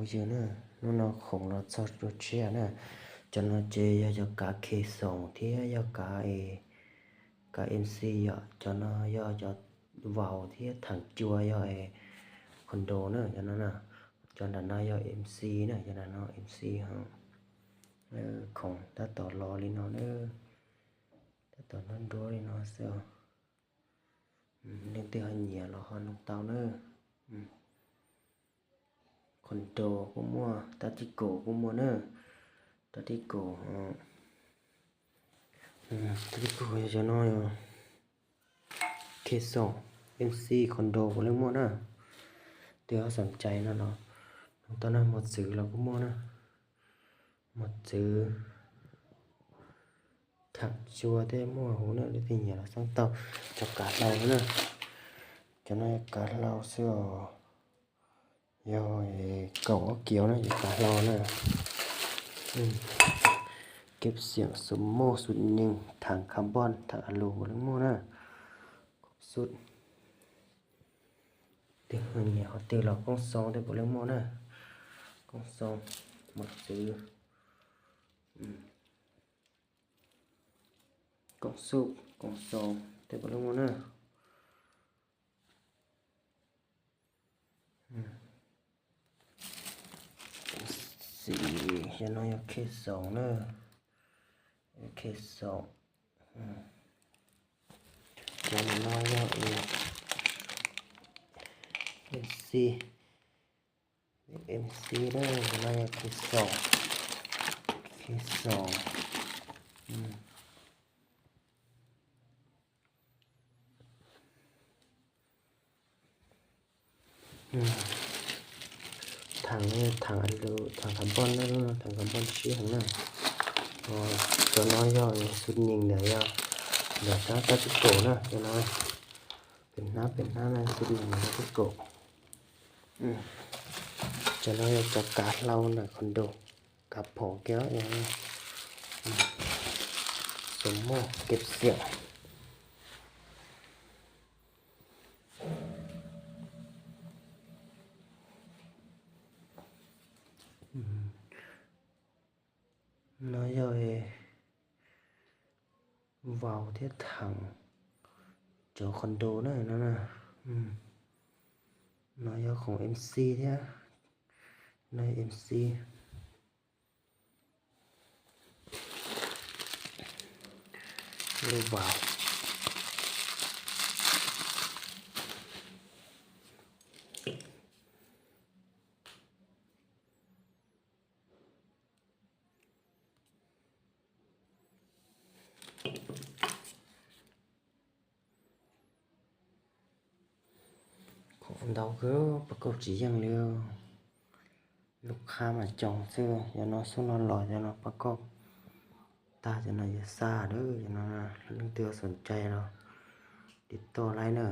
Ywg na, hnub no khoom los txog rau tshiab na. Cov no ces yog cov kav khe xoom thiab yog kav, kav M C yom. Cov no yog cov vaus thiab thaam cua yog condo na, cov no na. Cov nram no yog M C na, cov nram no M C ho. Khoom tab tom los li no na, tab tom nruab nruab li no xwb. Leej twg ho nyiam los ho nug tau na. Condo kuj muaj, tactical kuj muaj na. Tactical, tactical yog cov no, khe xoom, M C, condo puav leej muaj na. Twg ho xoom cai no los nug tau na. Mos txwv los kuj muaj na. Mos txwv, thaam cua tej muaj huv na, leej twg nyiam los xeeb tau. Cov kav hlau na, cov no kav hlau xwb os. Yog kaum ob kiaus na, yog kav hlau na. Kev xiam xum moj xum nees, thaam carbon, thaam alu puav leej muaj na. Koob xub, twg nyiam qhov twg los koob xoo tej puav leej muaj na. Koob xoo, mos txwv, koob xub, koob xoo tej puav leej muaj na. Xim, cov no yog khe xoom na, khe xoom. Cov no yog M C, M C na, cov no yog khe xoom, khe xoom. Thaam, thaam alu, thaam carbon na, thaam carbon siab heev na. Cov no yog xub nees ntawm, yog ntawm tab tactical na, cov no. Pem hnab, pem hnab na, xub nees ntawm tactical. Cov no yog cov kav hlau ntawm condo, kav phom kiag, xum moj kev xiam. No yog vaus thiab thaam cov condo na, no. No yog khoom M C thiab, no M C. Lub vaus. Khoom ntau kawg, pab kauj tsis yeej li. Lub qhab mas coob xwb, cov no xub no los, cov no pab kauj tag, cov no yog xa lawm, cov no leej twg xoom cai los tiv toj laib na.